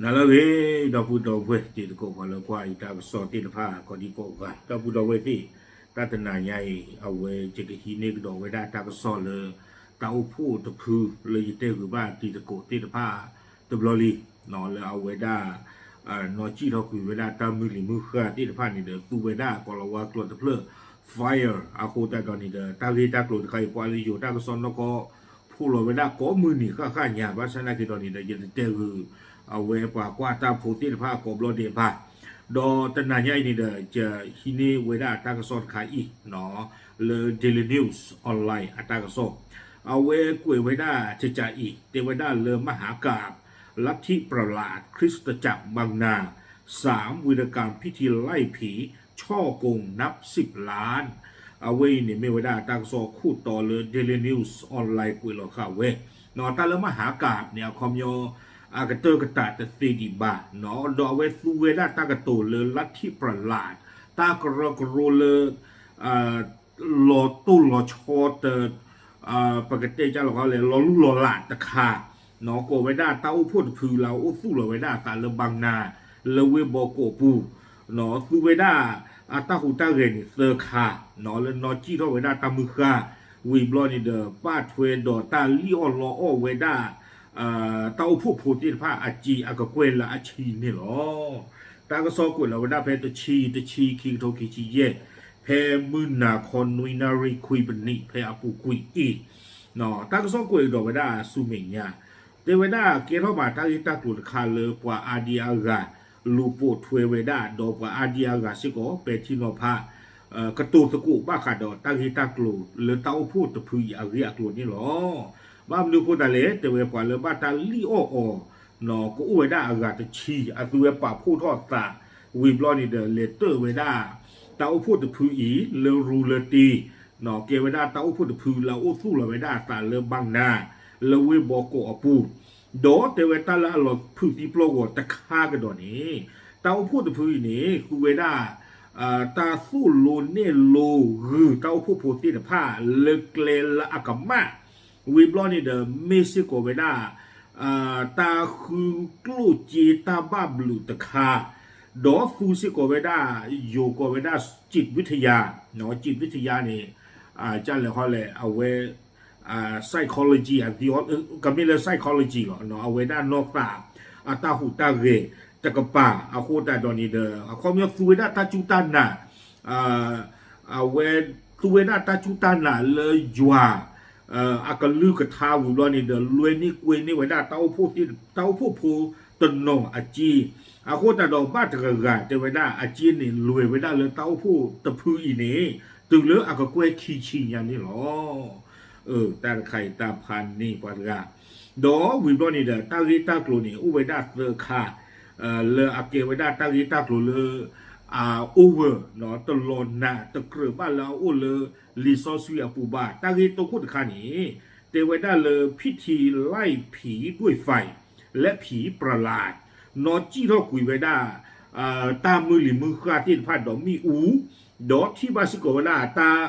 နၤလၢအဂ့ၤ ဒီပုၢ်ဒီဝဲၢ်တံၤသကိး ပှၤလၢကွၢ်အံၤတၢ်ကစီၣ်သ့ၣ်တဖၣ် ကိးဒံကိးဂၤ ဒီပုၢ်ဒီဝဲၢ်သ့ၣ်, တၢ်တနၤညါအံၤ အဝဲယကဟံးန့ၢ်ကဒီးဝဲဒၣ်တၢ်ကစီၣ်လၢ တၢ်အိၣ်ဖှိၣ်တဖုလၢယတဲဂုာ်ဘၣ်တံၤသကိးသ့ၣ်တဖၣ်တဘျီလံ, လၢအဝဲဒၣ် နီၣ်စံၣ်ထီၣ်ကွံာ်ဝဲဒၣ်တၢ်မုၢ်လံၤမုၢ်ဃၢ်သ့ၣ်တဖၣ်န့ၣ်ဒီး သူဝဲဒၣ်ကိၤလၤဝါကျိာ်တဖျၢၣ် fire အဃိသတးဒီးန့ၣ်ဒီး တၢ်ဂ့ၢ်တၢ်ကျိၤတခါအံၤ ပှၤလၢယိၤတၢ်ကစီၣ်နီၢ်ကီၢ် ဖိးလီၤဝဲဒၣ်ကိးမုၢ်နံၤဃၣ်ဃၣ်ညါ ဘၣ်ဆၣ်သနာ်က့ဒီးန့ၣ်ဒီး ယတတဲဂုာ် အဝဲပှၤကွၢ်တၢ်ဖိသ့ၣ်တဖၣ်ကိးဘျီဒဲးဘၣ်, ဒီးတနၤညါအံၤန့ၣ်ဒီး ယဟံးန့ၢ်ဝဲဒၣ်တၢ်ကစီၣ်တခါအံၤ လၢ Daily News Online အတၢ်ကစီၣ်, အဝဲကွဲးဝဲဒၣ်ကကးအံၤ တဲဝဲဒၣ်လၢ มหากาพย์ ลัทธิประหลาดคริสตจักรบางนา สาม วีรกรรมพิธีไล่ผี ฉ้อโกงนับสิบล้าน အဝဲအံၤန့ၣ်မ့ၢ်ဝဲဒၣ်တၢ်ကစီၣ်ခိၣ်တီလၢ Daily News Online ကွဲးလီၤဃာ်ဝဲ, တၢ်လၢ มหากาพย์ န့ၣ် အခီပညီ အကတၢၢ်ကတၢၢ်တသ့ဒံးဘၣ်, ဒီးအဝဲသူဝဲဒၣ်တၢ်ကတိၤလၢ ลัทธิประหลาด တၢ်ကရၢကရိလၢ လီၤတိၢ်လီၤဆီတ ပကတဲကၢ်လီၤခီလဲၣ် လီၤလူၢ်လီၤလးတခါ, ကိးဝဲဒၣ်တၢ်အိၣ်ဖှိၣ်တဖုလၢအအိၣ်သူၣ်လီၤဝဲဒၣ်အသးလၢ ဘၣ်နၤ လၢဝ့ၢ်ဘီကိးပူၤ, သူဝဲဒၣ်အတၢ်ဟူးတၢ်ဂဲၤန့ၣ်သၢခါ, လၢနီၣ်စံၣ်ထီၣ်ဝဲဒၣ်တၢ်မုၢ်ဃၢ်, ဝံၤဘျီန့ၣ်ဒီး ပာ်ထွဲဒီးတၢ်လံၣ်အီၣ်လီအီၣ်ဝဲဒၣ် တၢ်အိၣ်ဖှိၣ်ဖိသ့ၣ်တဖၣ်အစ့အကကွဲၢ်လၢအဆံန့ၣ်လီၤ. တၢ်ကစီၣ်ကွဲးလီၤဝဲဒၣ်ဖဲတဆံ တဆံ ခံကထိခံဆံယဲၢ်, ဖဲမုၢ်နၤခီနွံနၣ်ရံၣ်ခွံပနံး ဖဲအပူၤကွံာ်အံၤ, တၢ်ကစီၣ်ကွဲးကဒီးဝဲဒၣ်ဆူမဲာ်ညါ, တဲဝဲဒၣ်ကဲထီၣ်မးတၢ်ဂ့ၢ်တၢ်ကျိၤတခါလၢပှၤအါဒံအါဂၤ လူၤပိာ်ထွဲဝဲဒၣ် ဒီးပှၤအါဒံအါဂၤစ့ၢ်ကီး ပဲာ်ထံနီၤဖး ကတိၤသကိးဘၣ်ဃးဒီးတၢ်ဂ့ၢ်တၢ်ကျိၤလၢတၢ်အိၣ်ဖှိၣ်တဖုအံၤအဂ့ၢ်အကျိၤန့ၣ်လီၤ. ဘၣ်မနုၤအဃိသတးလဲၣ် တဲဝဲပှၤလၢဘၣ်တၢ်လံၣ်အီၣ်အီၤ ကအိၣ်ဝဲဒၣ်အဂၤတဆံ အသုဝဲပာ်ဖှိၣ်ထီၣ်အသး ဝံၤဘျီန့ၣ်ဒီး လဲၤတၢၢ်ဝဲဒၣ် တၢ်အိၣ်ဖှိၣ်တဖုအံၤ လၢရူလၢတ့ ကဲဝဲဒၣ်တၢ်အိၣ်ဖှိၣ်တဖုလၢအအိၣ်သူၣ်လီၤဝဲဒၣ်အသးလၢဘၣ်နၤ လၢဝ့ၢ်ဘီကိးအပူၤ, ဒီးတဲဝဲတၢ်လၢအလီၤဖုးသံပျီၢ်ဂီၤတခါကဒီးန့ၣ် တၢ်အိၣ်ဖှိၣ်တဖုအံၤန့ၣ် သူဝဲဒၣ် တၢ်သိၣ်လိနဲၣ်လိဂုာ်တၢ်အိၣ်ဖှိၣ်ဖိသ့ၣ်တဖၣ် လၢကျဲလၢအကမၣ်, ဝံၤဘျီန့ၣ်ဒီး မ့ၢ်စ့ၢ်ကီးဝဲဒၣ် တၢ်ဃုကျိၣ်စ့တၢ်ဘၣ်ဘျုးတခါ, ဒီးသူစ့ၢ်ကီးဝဲဒၣ် ယိၤကိးဝဲဒၣ် จิตวิทยา, จิตวิทยา န့ၣ် ကလဲၤခီလဲၣ် အဝဲ psychology အ ကမ့ၢ်လၢ psychology လီၤ. အဝဲဒၣ်နီၢ်သး အတၢ်ဟူးတၢ်ဂဲၤတကပၤ အဃိသတးဒီးန့ၣ်ဒီး အခီပညီသူဝဲဒၣ်တၢ်စူၢ်တၢ်နာ် အဝဲသူဝဲဒၣ်တၢ်စူၢ်တၢ်နာ်လၢယွၤ အကလုၢ်ကထါဝံၤဘျီန့ၣ်ဒီး လွဲန့ၢ်ကွဲန့ၢ်ဝဲဒၣ်တၢ်အိၣ်ဖှိၣ်သ့ၣ် တၢ်အိၣ်ဖှိၣ်ဖိတနီၤအစ့, အဃိသတးဒီးဘၣ်တဂၤဂၤတဲဝဲဒၣ်အစ့န့ၣ် လွဲဝဲဒၣ်လၢတၢ်အိၣ်ဖှိၣ်တဖုအံၤန့ၣ် တုၤလၢအကကွဲၢ်ခံဆံညါန့ၣ်လီၤ. တၢ်တခါအံၤတၢ်ဖးန့ၢ်ပှၤတဂၤ, ဒီးဝံၤဘျီန့ၣ်ဒီး တၢ်ဂ့ၢ်တၢ်ကျိၤန့ၣ် အိၣ်ဝဲဒၣ်သၢခါ လၢအကဲဝဲဒၣ်တၢ်ဂ့ၢ်တၢ်ကျိၤလၢ အ over တလီၤနးတကြၢးဘၣ်လၢအအိၣ်လၢ လံာ်စီဆှံအပူၤဘၣ်. တၢ်ဂ့ၢ်တိခိၣ်တခါန့ၣ် တဲဝဲဒၣ်လၢ พิธีไล่ผีด้วยไฟ และผีประหลาด နီၣ်စံၣ်ထီၣ်ကွံာ်ဝဲဒၣ် တၢ်မုၢ်လံၤမုၢ်ဃၢ်သ့ၣ်တဖၣ်ဒီးမ့ၣ်အူ, ဒီးထံၣ်ဘၣ်စ့ၢ်ကီးဝဲဒၣ်တၢ်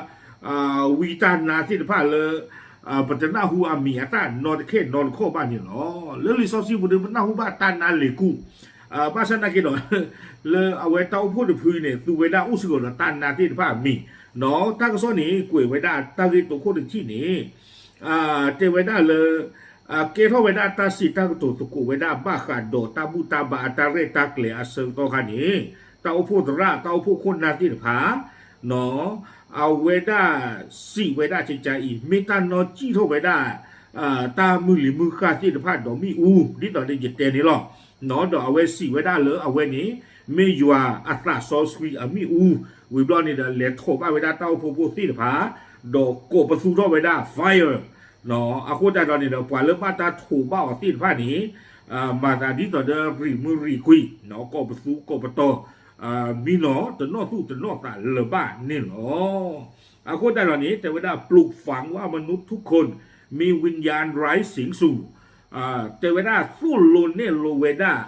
ဝံတၢ်နါသ့ၣ်တဖၣ်လၢ ပတနၢ်ဟူအမံၤအသၣ်နီတခဲနီတခီၣ်ဘၣ်န့ၣ်လီၤ. လၢလံာ်စီဆှံပူၤဒီး ပနၢ်ဟူဘၣ်တၢ်နါလ့ၤကူၣ်, ဘၣ်ဆၣ်သနာ်က့ဒီး လၢအဝဲတၢ်အိၣ်ဖှိၣ်တဖုန့ၣ် သူဝဲဒၣ်အိၣ်စ့ၢ်ကီးဒီးတၢ်နါသ့ၣ်တဖၣ်အမံၤ, ဒီးတၢ်ကစီၣ်န့ၣ် ကွဲးဝဲဒၣ်တၢ်ဂ့ၢ်တိခိၣ်တထံၣ်န့ၣ် တဲဝဲဒၣ်လၢ ကဲထီၣ်ဝဲဒၣ်တၢ်စံးတၢ်ကတိၤသကိးဝဲဒၣ်ဘၣ်ဃးဒီးတၢ်ဘူၣ်တၢ်ဘါအတၢ်ရဲၣ်တၢ်ကျဲၤအဆၢကတီၢ်ခါန့ၣ် တၢ်အိၣ်ဖှိၣ်သရၣ် တၢ်အိၣ်ဖှိၣ်ခိၣ်နၢ်သ့ၣ်တဖၣ် အဝဲဒၣ်စံးဝဲဒၣ်ကကါအံၤ မ့ၢ်တၢ်နီၣ်စံၣ်ထီၣ်ဝဲဒၣ် တၢ်မုၢ်လံၤမုၢ်ဃၢ်သ့ၣ်တဖၣ်ဒီးမ့ၣ်အူ ဒ်သိးဒီးယတဲန့ၣ်လီၤ. ဒီးအဝဲစံးဝဲဒၣ်လၢအဝဲန့ၣ် မ့ၢ်ယွၤအသးစီဆှံအမ့ၣ်အူ, ဝံၤဘျီန့ၣ်ဒီး လဲၤထိးဘၣ်ဝဲဒၣ်တၢ်အိၣ်ဖှိၣ်ဖိသ့ၣ်တဖၣ် ဒီးကိးပသူထီၣ်ဝဲဒၣ် fire အဃိသတးဒီးန့ၣ်ဒီး ပှၤလၢဘၣ်တၢ်ထိးဘၣ်အီၤသ့ၣ်တဖၣ်န့ၣ် မၤသးဒ်သိးဒီးရံးမုၢ်ရံးကွံာ် ကိးပသူကိးပတီၤ မံနီၤတနီၣ်သူၣ်တနီၣ်သးလၢၤဘၣ်န့ၣ်လီၤ. အဃိသတးဒီးန့ၣ် တဲဝဲဒၣ် ปลูกฝังว่ามนุษย์ทุกคนมีวิญญาณไร้สิงสู่ တဲဝဲဒၣ်သိၣ်လိနဲၣ်လိဝဲဒၣ်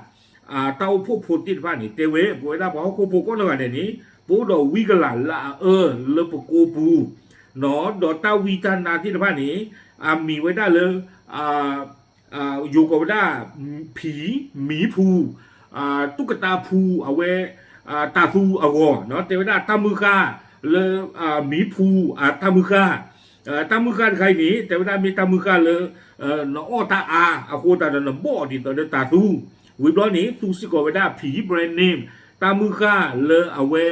တၢ်အိၣ်ဖှိၣ်ဖိသ့ၣ်တဖၣ်န့ၣ် တဲဝဲ ပဝဲဒၣ်ပှၤဟီၣ်ခိၣ်ဖိကိးနီၢ်ဂၤဒဲးန့ၣ် ပအိၣ်ဒီးဝံကလၤလၢအအၢလၢပကိာ်ပူၤ, ဒီးတၢ်ဝံတၢ်နါသ့ၣ်တဖၣ်န့ၣ် အမံၤဝဲဒၣ်လၢ ယိၤကိးဝဲဒၣ် ဖံ, မံဖူ, ตุ๊กตาဖူ, အဝဲ တၤသူအဂီၤ, တဲဝဲဒၣ်တၢ်မုၢ်ဃၢ်လၢ မံဖူ, တၢ်မုၢ်ဃၢ်, တၢ်မုၢ်ဃၢ်တခါအံၤန့ၣ် တဲဝဲဒၣ်မ့ၢ်တၢ်မုၢ်ဃၢ်လၢ နအီၣ်တၢ်အါ အဃိသတးဒီးနဘီၣ်ဒ်သိးဒီးတၤသူ, ဝံၤဘျီန့ၣ် သူစ့ၢ်ကီးဝဲဒၣ် ဖံ brand name တၢ်မုၢ်ဃၢ်လၢအဝဲ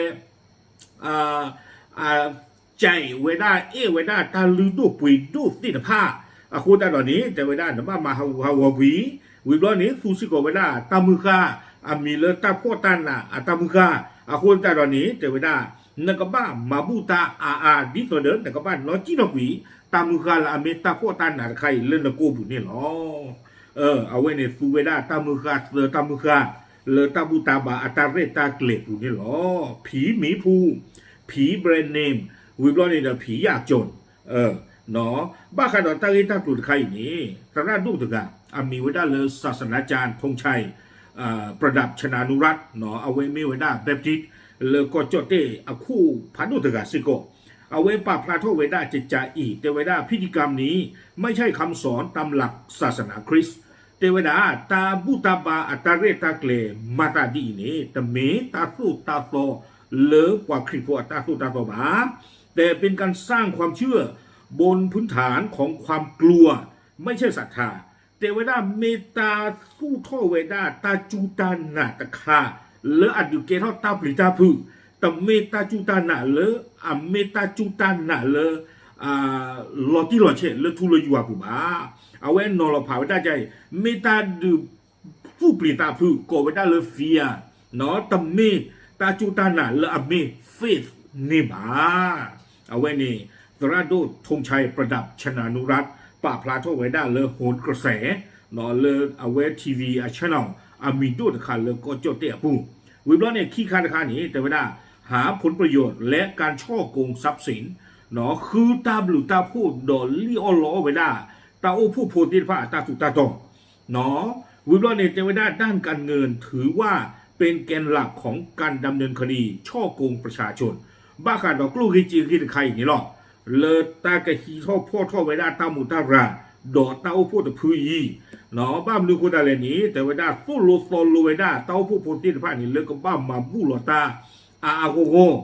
ကဲဝဲဒၣ် အဲၣ်ဝဲဒၣ်တၢ်လုၢ်ဒိၣ်ပှ့ၤဒိၣ်သ့ၣ်တဖၣ်, အဃိသတးဒီးန့ၣ် တဲဝဲဒၣ် နဘၣ်မၤဟးဂူာ်ဟးဂီၤကွံာ်, ဝံၤဘျီန့ၣ် သူစ့ၢ်ကီးဝဲဒၣ်တၢ်မုၢ်ဃၢ် အမံၤလၢတၢ်ဖှီၣ်တၢ်နးအတၢ်မုၢ်ဃၢ်, အဃိသတးဒီးန့ၣ် တဲဝဲဒၣ် နကဘၣ်မၤဘူၣ်တၢ်အါအါ ဒ်သိးဒီး နကဘၣ်နီၣ်ကံၣ်နီၣ်ကွံာ် တၢ်မုၢ်ဃၢ်လၢအမ့ၢ်တၢ်ဖှီၣ်တၢ်နးတခါအံၤလၢနကိာ်ပူၤန့ၣ်လီၤ. အဝဲန့ၣ်သူဝဲဒၣ်တၢ်မုၢ်ဃၢ်သၢတၢ်မုၢ်ဃၢ် လၢတၢ်ဘူၣ်တၢ်ဘါအတၢ်ရဲၣ်တၢ်ကျဲၤပူၤန့ၣ်လီၤ. ဖံမံဖူ, ဖံ brand name, ဝံၤဘျီန့ၣ်ဒီး ဖံယၢ်ကၠိၣ်, ဘၣ်ဃးဒီးတၢ်ဂ့ၢ်တၢ်ကျိၤတခါအံၤန့ၣ် သရၣ်ဒိၣ်တဂၤ အမံၤဝဲဒၣ်လၢ ศาสนาจารย์ ธงชัย ประดับชนานุรัตน์ အဝဲမ့ၢ်ဝဲဒၣ် Baptist လၢကီၢ်ကၠီၣ်တဲၣ်အခိၣ်ဖးဒိၣ်တဂၤစ့ၢ်ကီး, အဝဲပာ်ဖျါထီၣ်ဝဲဒၣ်ကကးအံၤ တဲဝဲဒၣ် พิธีกรรมนี้ไม่ใช่คำสอนตามหลักศาสนาคริสต์ တဲဝဲဒၣ် တၢ်ဘူၣ်တၢ်ဘါအတၢ်ရဲၣ်တၢ်ကျဲၤမၤသးဒ်အံၤန့ၣ် တမ့ၢ်တၢ်သိၣ်တၢ်သီလၢပှၤခရံာ်ဖိအတၢ်သိၣ်တၢ်သီဘၣ်. แต่เป็นการสร้างความเชื่อบนพื้นฐานของความกลัว ไม่ใช่ศรัทธา တဲဝဲဒၣ်မ့ၢ်တၢ်သူၣ်ထီၣ်ဝဲဒၣ်တၢ်စူၢ်တၢ်နာ်တခါ လၢအဒုးကဲထီၣ်တၢ်ပျံၤတၢ်ဖုး, တမ့ၢ်တၢ်စူၢ်တၢ်နာ်လၢ အမ့ၢ်တၢ်စူၢ်တၢ်နာ်လၢ လီၤတံၢ်လီၤဆဲးလၢထူလၢယွၤပူၤဘၣ်. အဝဲနီၤလီၤဖးဝဲဒၣ်ကါအံၤ မ့ၢ်တၢ်ဒုးသူၣ်ပျံၤသးဖုး ကိးဝဲဒၣ်လၢ fear တမ့ၢ်တၢ်စူၢ်တၢ်နာ်လၢအမ့ၢ် faith န့ၣ်ဘၣ်. အဝဲန့ၣ် သရၣ်ဒိၣ် ธงชัย ประดับชนานุรัตน์ ပာ်ဖျါထီၣ်ဝဲဒၣ်လၢ โหนกระแส လၢအဝဲ TV အ channel အမံၤဒိၣ်တခါလၢကီၢ်ကၠီၣ်တဲၣ်အပူၤ, ဝံၤဘျီန့ၣ် ခံခါတခါန့ၣ် တဲဝဲဒၣ် หาผลประโยชน์และการฉ้อโกงทรัพย์สิน ဃုတၢ်ဘျုးတၢ်ဖှိၣ်ဒီးလံၣ်အီၣ်လီအီၣ်ဝဲဒၣ် တၢ်အိၣ်ဖှိၣ်ဖိသ့ၣ်တဖၣ်အတၢ်ထူးတၢ်တီၤ ဝံၤဘျီန့ၣ် တဲဝဲဒၣ် ด้านการเงิน ถือว่าเป็นแกนหลักของการดำเนินคดีฉ้อโกงประชาชน ဘၣ်ဃးဒီးကျိၣ်ဂ့ၢ်စ့ဂ့ၢ်တခါအံၤန့ၣ်လီၤ. လၢတၢ်ကဟံးထီၣ်ဖီၣ်ထီၣ်ဝဲဒၣ်တၢ်မူးတၢ်ရၤ ဒီးတၢ်အိၣ်ဖှိၣ်တဖုအံၤ, ဘၣ်မနုၤအဃိသတးလဲၣ်န့ၣ် တဲဝဲဒၣ်သိၣ်လိသီလိဝဲဒၣ်တၢ်အိၣ်ဖှိၣ်ဖိသ့ၣ်တဖၣ်န့ၣ် လၢကဘၣ်မၤဘူၣ်လီၤတၢ် အါအါဂီၢ်ဂီၢ်,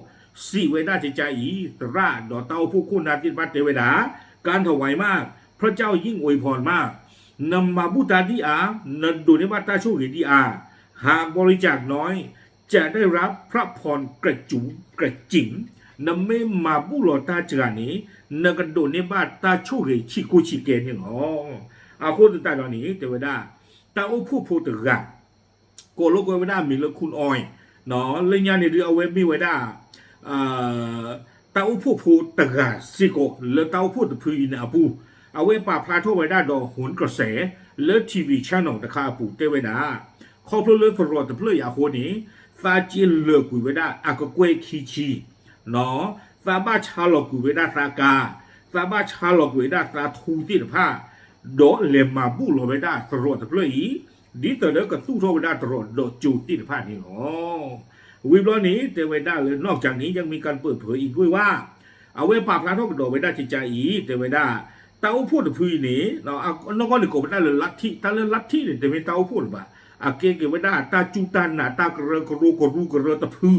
စံးဝဲဒၣ်ကကါအံၤ သရၣ်ဒီးတၢ်အိၣ်ဖှိၣ်ခိၣ်နၢ်သ့ၣ်တဖၣ်တဲဝဲဒၣ်, การถวายมาก พระเจ้ายิ่งอวยพรมาก နမၤဘူၣ်တၢ်ဒ်အါ, နဒိးန့ၢ်ဘၣ်တၢ်ဆိၣ်ဂ့ၤဒ်အါ, หากบริจาคน้อย จะได้รับพระพรกระจุมกระจิ๋ม နမ့ၢ်မၤဘူၣ်လီၤတၢ်စှၤန့ၣ် နကဒိးန့ၢ်ဘၣ်တၢ်ဆိၣ်ဂ့ၤဆံးကိၣ်ဆံးကဲန့ၣ်လီၤ. အဃိသတးဒီးန့ၣ် တဲဝဲဒၣ် တၢ်အိၣ်ဖှိၣ်ဖိတဂၤ ကိးလိာ်ကွဲဝဲဒၣ်အမံၤလၢ คุณออย လၢညါန့ၣ်ဒုးအဝဲမ့ၢ်ဝဲဒၣ် တၢ်အိၣ်ဖှိၣ်ဖိတဂၤစ့ၢ်ကီး လၢတၢ်အိၣ်ဖှိၣ်တဖုအံၤန့ၣ်အပူၤ, အဝဲပာ်ဖျါထီၣ်ဝဲဒၣ်ဒီး โหนกระแส လၢ TV channel တခါအပူၤတဲဝဲဒၣ်, ခီဖျိလၢသရိာ်တဖျၢၣ်အံၤအဃိန့ၣ် သးစ့လၢာ်ကွံာ်ဝဲဒၣ်အကကွဲၢ်ခံဆံ, သးဘၣ်ဆါလီၤကွံာ်ဝဲဒၣ်သးကါ, သးဘၣ်ဆါလီၤကွံာ်ဝဲဒၣ်သးထူသ့ၣ်တဖၣ်, ဒီးလဲၤမၤဘူၣ်လီၤဝဲဒၣ်သရိာ်တဖျၢၣ်အံၤ, ဒ်သိးဒီးကသူၣ်ထီၣ်ဝဲဒၣ်သရိာ်ဒီးကၠိသ့ၣ်တဖၣ်န့ၣ်လီၤ. ဝံၤဘျီန့ၣ် တဲဝဲဒၣ်လၢ นอกจากนี้ยังมีการเปิดเผยอีกด้วยว่า အဝဲပာ်ဖျါထီၣ်ကဒီးဝဲဒၣ်ကကါအံၤ တဲဝဲဒၣ် တၢ်အိၣ်ဖှိၣ်တဖုအံၤန့ၣ် နီၢ်ကီၢ်န့ၣ်ကိးဝဲဒၣ်လၢ ลัทธิ, တၢ်လၢ ลัทธิ န့ၣ် တမ့ၢ်တၢ်အိၣ်ဖှိၣ်လၢၤဘၣ်. အကဲက့ၤဝဲဒၣ်တၢ်စူၢ်တၢ်နာ် တၢ်ကရၢကရိကရူၢ်ကရၢတဖု,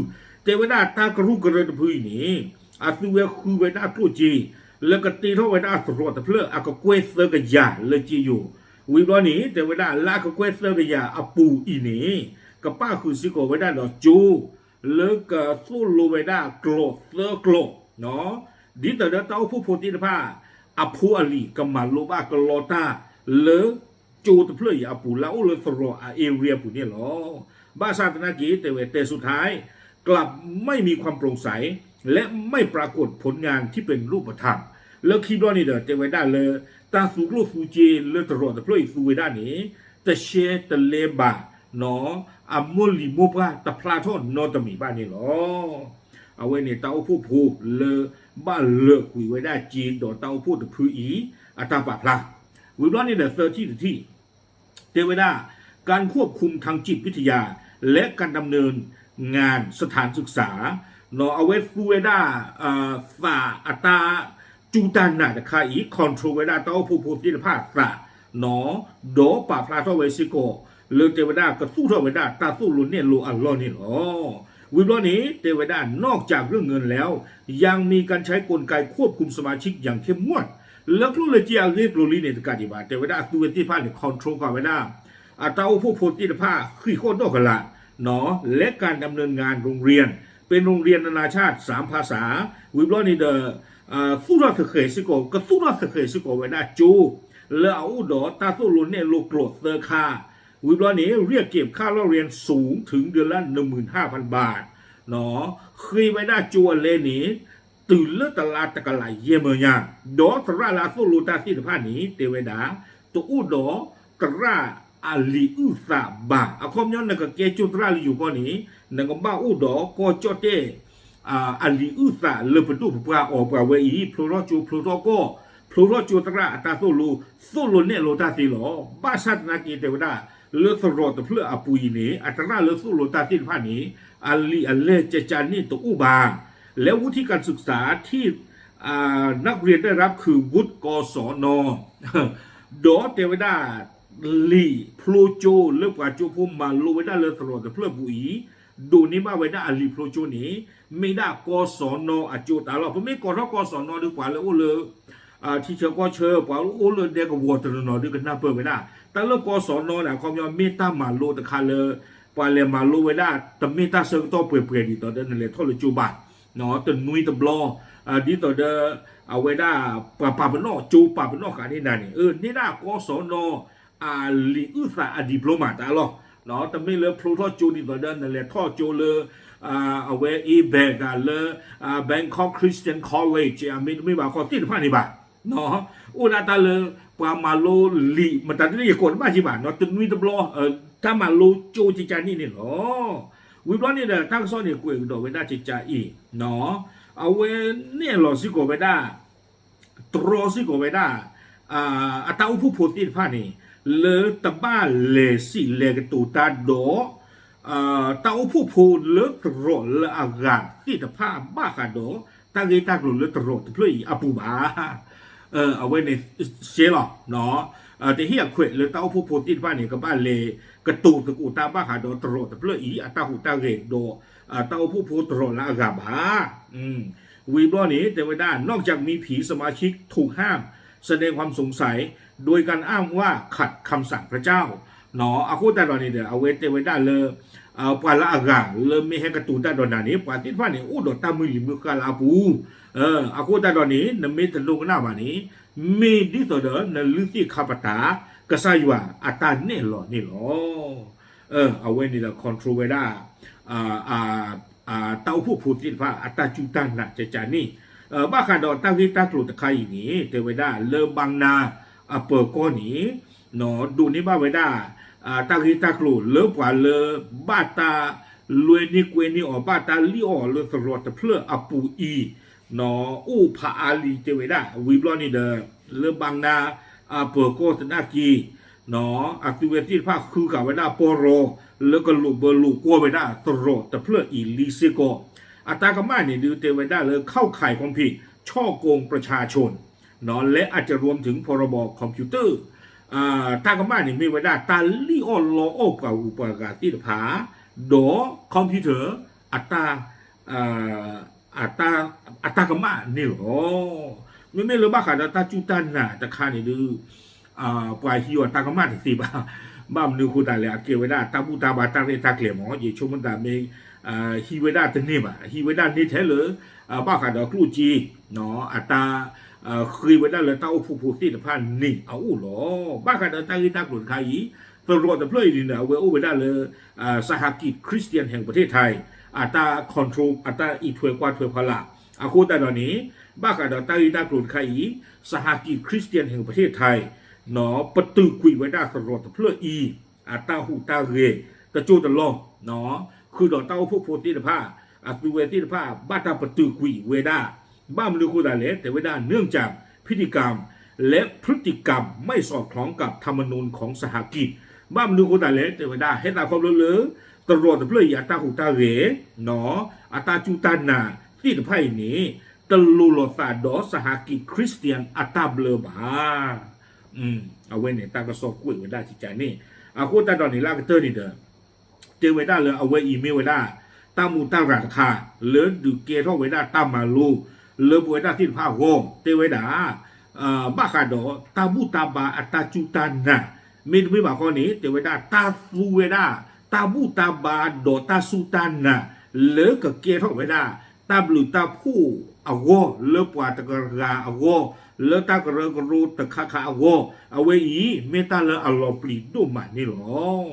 တဲဝဲဒၣ်တၢ်ကရူၢ်ကရၢတဖုအံၤန့ၣ် အသုဝဲဃုဝဲဒၣ်ကျိၣ်စ့ လၢကတ့ထီၣ်ဝဲဒၣ်သရိာ်တဖျၢၣ်အကကွဲၢ်သၢကယၤလၢစ့ယိၤ, ဝံၤဘျီန့ၣ် တဲဝဲဒၣ်လၢအကကွဲၢ်သၢကယၤအပူၤအံၤန့ၣ် ကပၣ်ဃုာ်စ့ၢ်ကီးဝဲဒၣ်ဒီးကၠိ လၢကသိၣ်လိဝဲဒၣ်ကျိာ်သၢကျိာ်, ဒ်သိးဒီးတၢ်အိၣ်ဖှိၣ်ဖိသ့ၣ်တဖၣ် အဖိအလံၤကမၤလိဘၣ်ကလီတၢ်လၢကၠိတဖျၢၣ်အံၤအပူၤ လၢအအိၣ်လၢသရိာ်အ area အပူၤန့ၣ်လီၤ. ဘၣ်ဆၣ်သနာ်က့ တဲဝဲ แต่สุดท้ายกลับไม่มีความโปร่งใสและไม่ปรากฏผลงานที่เป็นรูปธรรม လၢခံဘျီန့ၣ်ဒီး တဲဝဲဒၣ်လၢ တၢ်သူကျိၣ်သူစ့လၢသရိာ်တဖျၢၣ်အံၤသူဝဲဒၣ်န့ၣ် တရှဲတလဲဘၣ် အမိၢ်လံၤမိၢ်ပှၢ်တဖျါထီၣ်နီတမံၤဘၣ်န့ၣ်လီၤ. အဝဲန့ၣ်တၢ်အိၣ်ဖှိၣ်ဖိလၢဘၣ်လၢာ်ကွံာ်ဝဲဒၣ်စ့ဒီးတၢ်အိၣ်ဖှိၣ်တဖုအံၤ အတၢ်ပာ်ဖျါ, ဝံၤဘျီန့ၣ်ဒီးသၢထံၣ်တထံၣ် တဲဝဲဒၣ် การควบคุมทางจิตวิทยา และการดำเนินงานสถานศึกษา အဝဲသူဝဲဒၣ် သးအတၢ်စူၢ်တၢ်နာ်တခါအံၤ control ဝဲဒၣ်တၢ်အိၣ်ဖှိၣ်ဖိသ့ၣ်တဖၣ်သး နီၣ်, ဒီးပာ်ဖျါထီၣ်ဝဲစ့ၢ်ကီး လၢတဲဝဲဒၣ်ကသူၣ်ထီၣ်ဝဲဒၣ်တၢ်သိၣ်လိနဲၣ်လိအလီၢ်န့ၣ်လီၤ. ဝံၤဘျီန့ၣ် တဲဝဲဒၣ် นอกจากเรื่องเงินแล้ว ยังมีการใช้กลไกควบคุมสมาชิกอย่างเข้มงวด လၢကျိၣ်လၢစ့အဂ့ၢ်ကျိၤလံန့ၣ်တကးဒံးဘၣ် တဲဝဲဒၣ်အသုဝဲသ့ၣ်တဖၣ်န့ၣ် control ဃာ်ဝဲဒၣ် အတၢ်အိၣ်ဖှိၣ်ဖိသ့ၣ်တဖၣ် ဃံးဃီၣ်ဒီၣ်ကလာ် နီၣ်, และการดำเนินงานโรงเรียน เป็นโรงเรียนนานาชาติสามภาษา ဝံၤဘျီန့ၣ်ဒီး သူၣ်ထီၣ်သဃဲးစ့ၢ်ကီး ကသူၣ်ထီၣ်သဃဲးစ့ၢ်ကီးဝဲဒၣ်ကၠိ လၢအအိၣ်ဒီးတၢ်သိၣ်လိနဲၣ်လိကျိာ်သၢခါ, ဝံၤဘျီန့ၣ် เรียกเก็บค่าเล่าเรียนสูงถึงเดือนละหนึ่งหมื่นห้าพันบาท နီၣ်, ဃ့ဝဲဒၣ်ကၠိအလဲန့ၣ် တုၤလၢတလါတကလးယဲၢ်မၢညါ, ဒီးသရၣ်လၢအသိၣ်လိတၢ်သ့ၣ်တဖၣ်န့ၣ် တဲဝဲဒၣ် တအိၣ်ဒီးသရၣ်အလံာ်အုၣ်သးဘၣ်. အခီပညီ နကကဲကၠိသရၣ်လၢယိၤကီၢ်န့ၣ် နကဘၣ်အိၣ်ဒီးကီၢ်ကၠီၣ်တဲၣ် အလံာ်အုၣ်သးလၢပဒိၣ်ပပှၢ်အီၤပှၤဝဲအံၤ ဖျိထီၣ်ကၠိဖျိထီၣ်ကီၢ် ဖျိထီၣ်ကၠိသရၣ်အတၢ်သိၣ်လိ သိၣ်လိနဲၣ်လိတၢ်သ့လီၤ. ဘၣ်ဆၣ်သနာ်က့တဲဝဲဒၣ် လၢသရိာ်တဖျၢၣ်အပူၤအံၤန့ၣ် အသရၣ်လၢသိၣ်လိတၢ်သ့ၣ်တဖၣ်န့ၣ် အလံာ်အလဲၢ်ကကန့ၣ်တအိၣ်ဘၣ်. และวุฒิการศึกษาที่ นักเรียนได้รับคือวุฒิ กศน ဒီးတဲဝဲဒၣ် လံာ်ဖျိကၠိလၢပှၤကၠိဖိမၤလိဝဲဒၣ်လၢသရိာ်တဖျၢၣ်ပူၤအံၤ ဒိးန့ၢ်ဘၣ်ဝဲဒၣ်အလံာ်ဖျိကၠိန့ၣ် မ့ၢ်ဒၣ် ကศန အကၠိတၢ်လီၢ်. ပမ့ၢ်ကိးထီၣ် ကศန ဒီး ပှၤလၢအိၣ်လၢ ထံဆၢကီၢ်ဆၢ ပှၤလၢအိၣ်လၢဒဲကဝီၤတနီၤနီၤဒီးကနၢ်ပၢၢ်ဝဲဒၣ် တၢ်လၢ ကศန န့ၣ် အခီပညီမ့ၢ်တၢ်မၤလိတခါလၢ ပှၤလဲၤမၤလိဝဲဒၣ် တမ့ၢ်တၢ်ဆၢကတီၢ်ပှဲၤပှဲၤဒ်သိးဒီးနလဲၤထီၣ်လၢကၠိဘၣ် တနွံတဘျီ ဒ်သိးဒီး အဝဲဒၣ် ပှၤပာ်ပနီၣ်ကၠိပာ်ပနီၣ်ဃာ်န့ၢ်နၤန့ၣ် န့ၢ်ဒၣ် ကศန အလံာ်အုၣ်သးအ diploma တၢ်လီၢ် တမ့ၢ်လၢဖျိထီၣ်ကၠိဒ်သိးဒီးနလဲၤထီၣ်ကၠိလၢ အဝဲ ABAC လၢ Bangkok Christian College အမ့တမ့ၢ်ဘၣ်ခီသ့ၣ်တဖၣ်န့ၣ်ဘၣ် အိၣ်ဒၣ်တၢ်လၢ ပှၤမၤလိလံာ် မတၤဒ်န့ၣ်ယကိးတဘၣ်က့ဘၣ် တနွံတဘျီ တၢ်မၤလိကၠိကကန့ၣ်န့ၣ်လီၤ. ဝံၤဘျီန့ၣ်ဒီး တၢ်ကစီၣ်န့ၣ် ကွဲးကဒီးဝဲဒၣ်ကကအံၤ အဝဲနဲၣ်လီၤစ့ၢ်ကီးဝဲဒၣ် တြီစ့ၢ်ကီးဝဲဒၣ် အတၢ်အိၣ်ဖှိၣ်ဖိသ့ၣ်တဖၣ်န့ၣ် လၢတဘၣ်လဲၤစံးလဲၤကတိၤတၢ်ဒီး တၢ်အိၣ်ဖှိၣ်ဖိလၢသရိာ်လၢအဂၤသ့ၣ်တဖၣ်ဘၣ်ဃးဒီး တၢ်ဂ့ၢ်တၢ်ကျိၤလၢသရိာ်တဖျၢၣ်အံၤအပူၤဘၣ်. အဝဲန့ၣ်ရှဲလီၤ တဟ့ၣ်အခွဲးလၢတၢ်အိၣ်ဖှိၣ်ဖိသ့ၣ်တဖၣ်န့ၣ် ကဘၣ်လဲၤကတိၤသကိးတၢ်ဘၣ်ဃးဒီးသရိာ်တဖျၢၣ်အံၤ အတၢ်ဟူးတၢ်ဂဲၤဒီး တၢ်အိၣ်ဖှိၣ်ဖိသရိာ်လၢအဂၤဘၣ်. ဝံၤဘျီန့ၣ် တဲဝဲဒၣ် นอกจากมีผีสมาชิกถูกห้ามแสดงความสงสัยโดยการอ้างว่าขัดคำสั่งพระเจ้า အဃိသတးဒီးန့ၣ်ဒီး အဝဲတဲဝဲဒၣ်လၢ ပှၤလၢအဂၤလၢမ့ၢ်ဟဲကတိၤတၢ်ဒီးနၤန့ၣ် ပှၤသ့ၣ်တဖၣ်န့ၣ် အိၣ်ဒီးတၢ်မုၢ်လံၤမုၢ်ဃၢ်လၢအပူၤ အဃိသတးဒီးန့ၣ် နမ့ၢ်တဒိကနၣ်ဘၣ်န့ၣ် မ့ၢ်ဒ်သိးဒီးနလုၢ်သ့ၣ်ခါပတာ် ကစၢ်ယွၤအတၢ်နဲၣ်လီၤန့ၣ်လီၤ. အဝဲန့ၣ်ဒီး control ဝဲဒၣ် တၢ်အိၣ်ဖှိၣ်ဖိသ့ၣ်တဖၣ် အတၢ်စူၢ်တၢ်နာ်ကကန့ၣ် ဘၣ်ဃးဒီးတၢ်ဂ့ၢ်တၢ်ကျိၤတခါအံၤန့ၣ် တဲဝဲဒၣ်လၢဘၣ်နါအပၢၤကီၢ်န့ၣ် ဒိးန့ၢ်ဘၣ်ဝဲဒၣ် တၢ်ဂ့ၢ်တၢ်ကျိၤလၢပှၤလၢဘၣ်တၢ်လွဲန့ၢ်ကွဲန့ၢ်အီၤ ဘၣ်တၢ်လံၣ်အီၣ်အီၤလၢသရိာ်တဖျၢၣ်အပူၤအံၤ အိၣ်ဖးအါလံတဲဝဲဒၣ် ဝံၤဘျီန့ၣ်ဒီး လၢဘၣ်နါအပၢၤကီၢ်သနာ်က့ အသုဝဲသ့ၣ်တဖၣ်ဃုဃာ်ဝဲဒၣ်ပီၢ်ရီ လၢကလိာ်ဘၢလိာ်ကွီၢ်ဝဲဒၣ်သရိာ်တဖျၢၣ်အံၤလံစ့ၢ်ကီး အတၢ်ကမၣ်န့ၣ်ဒုးတဲဝဲဒၣ်လၢ เข้าข่ายความผิดฉ้อโกงประชาชน และอาจจะรวมถึง พรบคอมพิวเตอร์ တၢ်ကမၣ်န့ၣ်မ့ၢ်ဝဲဒၣ်တၢ်လံၣ်အီၣ်လီအီၣ်ပှၤဂုၤပှၤဂၤသ့ၣ်တဖၣ် ဒီး computer အတၢ် အတၢ်ကမၣ်န့ၣ်လီၤ. မ့မ့ၢ်လၢဘၣ်ဃးဒီးတၢ်စူၢ်တၢ်နာ်တခါန့ၣ်ဒုး ပှၤဟံးအီၤတၢ်ကမၣ်တသ့ဘၣ်. ဘၣ်မနုၤအဃိသတးလဲၣ် အကဲဝဲဒၣ်တၢ်ဘူၣ်တၢ်ဘါတၢ်ရဲၣ်တၢ်ကျဲၤမး ယဆိကမိၣ်သးမ့ၢ် ဟံးဝဲဒၣ်တန့ၢ်ဘၣ် ဟံးဝဲဒၣ်န့ၢ်ထဲလၢ ဘၣ်ဃးဒီးကျိၣ်စ့ အတၢ် ဃ့ဝဲဒၣ်လၢတၢ်အိၣ်ဖှိၣ်ဖိသ့ၣ်တဖၣ်န့ၣ်အအိၣ်လီၤ. ဘၣ်ဃးဒီးတၢ်ဂ့ၢ်တၢ်ကျိၤတခါအံၤ သရိာ်တဖျၢၣ်အံၤန့ၣ် အဝဲအိၣ်ဝဲဒၣ်လၢ สหกิจคริสเตียนแห่งประเทศไทย အတၢ် control အတၢ်အံးထွဲကွၢ်ထွဲဖီလာ် အဃိသတးဒီးန့ၣ် ဘၣ်ဃးဒီးတၢ်ဂ့ၢ်တၢ်ကျိၤတခါအံၤ สหกิจคริสเตียนแห่งประเทศไทย ပတုာ်ကွံာ်ဝဲဒၣ်သရိာ်တဖျၢၣ်အံၤ အတၢ်ဟူးတၢ်ဂဲၤ တစိၢ်တလီၢ် ဃုာ်ဒီးတၢ်အိၣ်ဖှိၣ်ဖိသ့ၣ်တဖၣ် အသုဝဲသ့ၣ်တဖၣ် ဘၣ်တၢ်ပတုာ်ကွံာ်ဝဲဒၣ် ဘၣ်မနုၤအဃိသတးလဲၣ် တဲဝဲဒၣ် เนื่องจากพฤติกรรมและพฤติกรรมไม่สอดคล้องกับธรรมนูญของสหกิจ ဘၣ်မနုၤအဃိသတးလဲၣ် တဲဝဲဒၣ် ဟဲသးခီဖျိလၢ သရိာ်တဖျၢၣ်အံၤ အတၢ်ဟူးတၢ်ဂဲၤ အတၢ်စူၢ်တၢ်နာ်သ့ၣ်တဖၣ်အံၤန့ၣ် တလိၤလိာ်သးဒီး สหกิจคริสเตียน အတၢ်ဘျၢဘၣ် အဝဲန့ၣ်တၢ်ကစီၣ်ကွဲးဝဲဒၣ်ကကန့ၣ်, အဃိသတးဒီးန့ၣ်လၢအကတၢၢ်န့ၣ်ဒီး တဲဝဲဒၣ်လၢအဝဲအံၤမ့ၢ်ဝဲဒၣ် တၢ်မူးတၢ်ရၤတခါ လၢဒုးကဲထီၣ်ဝဲဒၣ်တၢ်မၤလိ လၢပဝဲဒၣ်သ့ၣ်တဖၣ်အဂီၢ် တဲဝဲဒၣ် ဘၣ်ဃးဒီးတၢ်ဘူၣ်တၢ်ဘါအတၢ်စူၢ်တၢ်နာ်, မ့တမ့ၢ်ဘၣ်ဃီန့ၣ် တဲဝဲဒၣ်တၢ်သူဝဲဒၣ် တၢ်ဘူၣ်တၢ်ဘါဒီးတၢ်စူၢ်တၢ်နာ် လၢကကဲထီၣ်ဝဲဒၣ် တၢ်ဘျုးတၢ်ဖှိၣ်အဂီၢ် လၢပှၤတကရၤအဂီၢ် လၢတၢ်ကရၢကရိတခါခါအဂီၢ် အဝဲအံၤ မ့ၢ်တၢ်လၢအလီၤပျံၤဒိၣ်မးန့ၣ်လီၤ.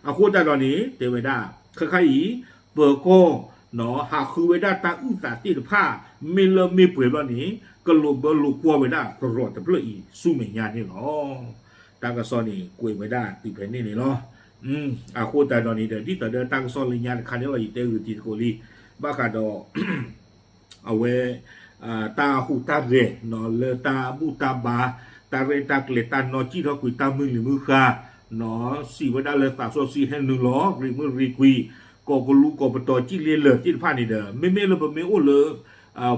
အဃိသတးဒီးန့ၣ် တဲဝဲဒၣ် ခဲခါအံၤ ပၢၤကီၢ် ဟးဃုဝဲဒၣ်တၢ်အုၣ်သးသ့ၣ်တဖၣ် မ့ၢ်လၢမ့ၢ်ပှဲၤဘျီန့ၣ် ကလိာ်ဘၢလိာ်ကွီၢ်ဝဲဒၣ်သရိာ်တဖျၢၣ်အံၤဆူမဲာ်ညါန့ၣ်လီၤ. တၢ်ကစီၣ်န့ၣ် ကွဲးဝဲဒၣ်တုၤဖဲန့ၣ်န့ၣ်လီၤ. အဃိသတးဒီးန့ၣ်ဒီး ဒ်သိးဒီးတၢ်ကစီၣ်လၢညါတခါန့ၣ်လီၤ ယတဲဂုာ်တံၤသကိးလံ ဘၣ်ဃးဒီး အဝဲ တၢ်ဟူးတၢ်ဂဲၤ လၢတၢ်ဘူၣ်တၢ်ဘါ တၢ်ရဲၣ်တၢ်ကျဲၤ တၢ်နီၣ်စံၣ်ထီၣ်ကွံာ် တၢ်မုၢ်လံၤမုၢ်ဃါ စံးဝဲဒၣ်လၢသးစီဆှံဟဲနုာ်လီၤ ရံးမုၢ်ရံးကွံာ် ကိးကလူးကိးပတီၤစံၣ်လ့လၢာ်သ့ၣ်တဖၣ်န့ၣ်ဒီး မ့မ့ၢ်လၢပမ့ၢ်အိၣ်လၢ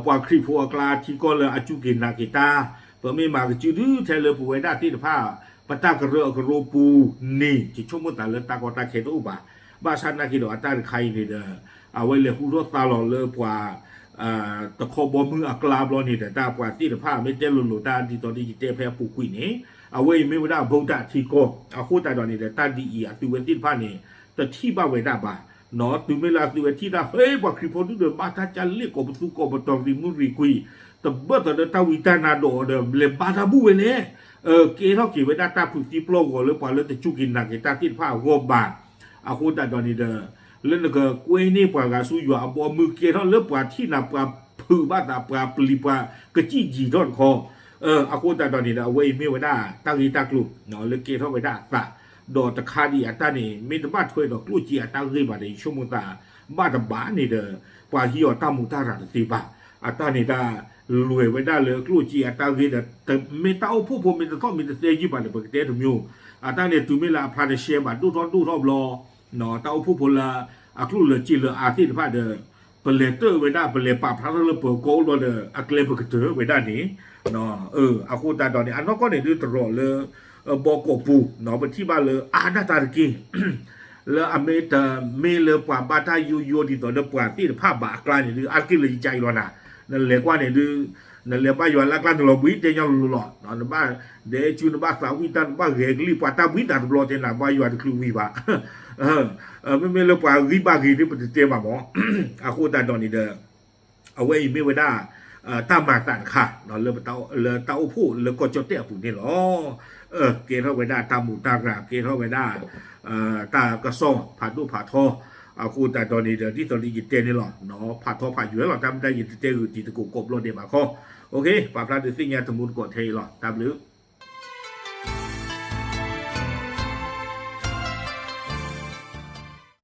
ပှၤခရံာ်ဖိအကျါထံကီၢ်လၢအစူၢ်က့ၤနာ်က့ၤတၢ် ပမ့ၢ်မၤကစုဒုထဲလၢပဝဲဒၣ်သ့ၣ်တဖၣ် ပတၢ်ကရၢအကရိပူၤန့ၣ် ယဆိကမိၣ်သးလၢတၢ်ကီတၢ်ခဲတအိၣ်ဘၣ်. ဘၣ်ဆၣ်နာ်က့ၤဒီးအတၢ်တခါအံၤန့ၣ်ဒီး အဝဲလဲၤဟူထီၣ်သါလီၤလၢပှၤ တခီဘီမုၢ်အကျါဘျီန့ၣ်ဒီး တၢ်ပှၤသ့ၣ်တဖၣ်မ့ၢ်တဲလိၤလိၤတၢ်ဒ်သိးဒီးယတဲဖဲအပူၤကွံာ်န့ၣ် အဝဲအံၤမ့ၢ်ဝဲဒၣ် ဗုဒ္ဓ ထံကီၢ် အဃိသတးဒီးန့ၣ်ဒီး တၢ်ဒ်အံၤအသုဝဲသ့ၣ်တဖၣ်န့ၣ် တထံၣ်ဘၣ်ဝဲဒၣ်ဘၣ် တုၤမ့ၢ်လၢအသုဝဲထံၣ်တၢ် ဟဲ ပှၤခရံာ်ဖိဒုဒီး ဘၣ်တၢ်ကလဲာ်ကိးပသူကိးပတီၤရံးမုၢ်ရံးကွံာ် တဘၢၣ်သးဒီးတၢ်ဝံတၢ်နါဒီးအီၤဒီး လဲၤဘါတၢ်ဘူၣ်ဝဲလဲၣ် ကဲထီၣ်က့ၤဝဲဒၣ်တၢ်ဖုးသံပျီၢ်ဂီၤလၢပှၤလၢတစူၢ်က့ၤနာ်က့ၤတၢ်သ့ၣ်တဖၣ်အဂီၢ်ဘၣ်. အဃိသတးဒီးန့ၣ်ဒီး လၢနကကွဲန့ၢ်ပှၤဂၤဆူယွၤအဘီအမုၢ် ကဲထီၣ်လၢပှၤထံၣ်နၤ ပှၤဖုးဘၣ်သး ပှၤပျံၤပှၤကစံၣ်ယံၤထီၣ်တခီ အဃိသတးဒီးန့ၣ်ဒီး အဝဲအံၤမ့ၢ်ဝဲဒၣ် တၢ်ဂ့ၢ်တၢ်ကျိၤ လၢကဲထီၣ်ဝဲဒၣ်အသး ဒီးတခါဒံးအတၢ်န့ၣ် မ့ၢ်တဘၣ်ထွဲဒီးကျိၣ်စ့အတၢ်ဂ့ၢ်ဘၣ်ဒီး ယဆိကမိၣ်သး ဘၣ်တဘၣ်န့ၣ်ဒီး ပှၤဟံးအီၤတၢ်မူးတၢ်ရၤတသ့ဘၣ်. အတၢ်န့ၣ်တၢ် လဲၤဝဲဒၣ်လၢကျိၣ်စ့အတၢ်ဂ့ၢ်ဒီး မ့ၢ်တၢ်အိၣ်ဖှိၣ်ဖိမ့ၢ်တသီၣ်မ့ၢ်တသဲယုၢ်ဘၣ်ဒီး ပကတဲတမံၤ အတၢ်န့ၣ်တုၤမ့ၢ်လၢအဖျါတရှဲဘၣ် ဒိၣ်ထီၣ်ဒိၣ်ထီၣ်ဘျီ တၢ်အိၣ်ဖှိၣ်ဖိလၢ အကျိၣ်လၢစ့လၢအါသ့ၣ်တဖၣ်ဒီး ပလဲၤတၢၢ်ဝဲဒၣ် ပလဲၤပာ်ဖျါထီၣ်လၢပၢၤကီၢ်အိၣ်ဘျီဒီး အကျဲပကတၢၢ်ဝဲဒၣ်န့ၣ် အဃိသတးဒီးန့ၣ် အနီၢ်ကီၢ်န့ၣ်ဒုး တရီးလၢ ဘီကီးပူၤ ပထံၣ်ဘၣ်လၢအါဒၣ်တၢ်တက့ၢ် လၢအမ့ၢ်တမ့ၢ်လၢပှၤဘၣ်တၢ်ယိယိဒ်သိးဒီးပှၤသ့ၣ်တဖၣ်ဘၣ်အကျါန့ၣ်ဒုး အါတက့ၢ်လၢယကအံၤလီၤနၤ နလဲၤကွၢ်န့ၣ်ဒုး နလဲၤဘါယွၤလၢအကျါန့ၣ်လီၤဘှံးတဲညီလိၤလိၤလီၤ နဘၣ်ဒဲးဆူနဘၣ်သးဝံၣ်တၢ် နဘၣ်ဂဲၤကလံၣ် ပှၤတၢ်ဘှံးသးတဘျီတဲနၤ ဘါယွၤတချုးဝံၤဘၣ် မ့မ့ၢ်လၢပှၤဂံၢ်ဘါဂ့ၤဒုး ပတတဲဘၣ်မး အဃိသတးဒီးန့ၣ်ဒီး အဝဲအံၤမ့ၢ်ဝဲဒၣ် တၢ်မၤသးတခါ လၢတၢ်အိၣ်ဖှိၣ်လၢကီၢ်ကၠီၣ်တဲၣ်အပူၤန့ၣ်လီၤ. ကဲထီၣ်ဝဲဒၣ်တၢ်မူးတၢ်ရၤ ကဲထီၣ်ဝဲဒၣ် တၢ်ကစီၣ်ဖးဒိၣ်ဖးထီ အဃိသတးဒီးန့ၣ်ဒီး ဒ်သိးဒီးယတဲန့ၣ်လီၤ ဖးထီဖးယွဲလီၤ တၢ်မ့ၢ်တၢ်ယတတဲဂုာ်တံၤသကိးကိးဘျီဒဲးဘၣ်ခီ ပာ်ဖျါဒုးသ့ၣ်ညါတမူတကိးထဲအံၤလီၤ တၢ်ဘျုး